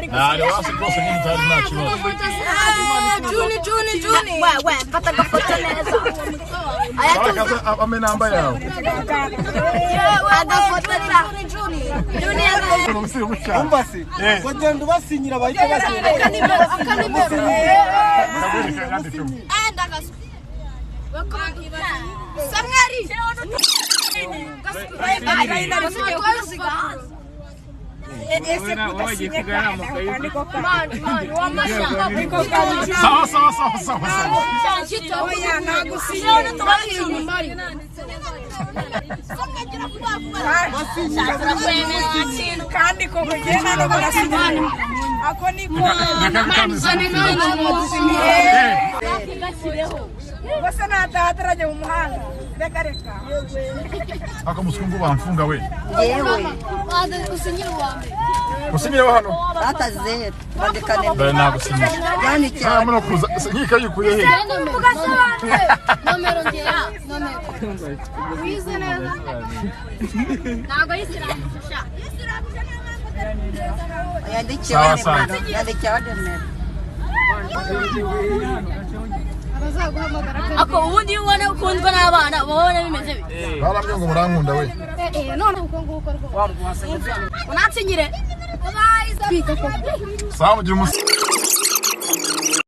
Ntari wasi rwose, nk'umutari nta kibazo. Juni, Juni, Juni. We mfata agafoto neza. Kaze ame namba yawe. Agafoto sa Juni, Juni. Umva se, ngo genda ubasinyira, bahita basinyira. Enda gaswe. Samwari. Bye bye. Ese kudasinye kandi? Sawa sawa sawa sawa sawa. Oya, nagusinye. Kandi koko ngenda no kurasinya ako niko. Reka bitameze. Bose natahatarajya mu muhanda, reka reka. Ako musungu bamfunga we. Yewe. Usinyire uwa mbere. Usinyireho hano. Batazeru bandika nimero. Dore nagusinyiye. Yandikiye. Nta muno kuza nkika yikuye he? Nomero ngera nomero. Wize neza. Ntabwo yisiramuje. Yandikiwe Sawa, sawa. nimero, yandikiwe nimero. Ako ubundi iyo ubona ukundwa n'abana, uba ubona bimeze bite? Baramye ngo murankunda we. None uko nguko rwose. Unansinyire. Sawa, mugira umunsi.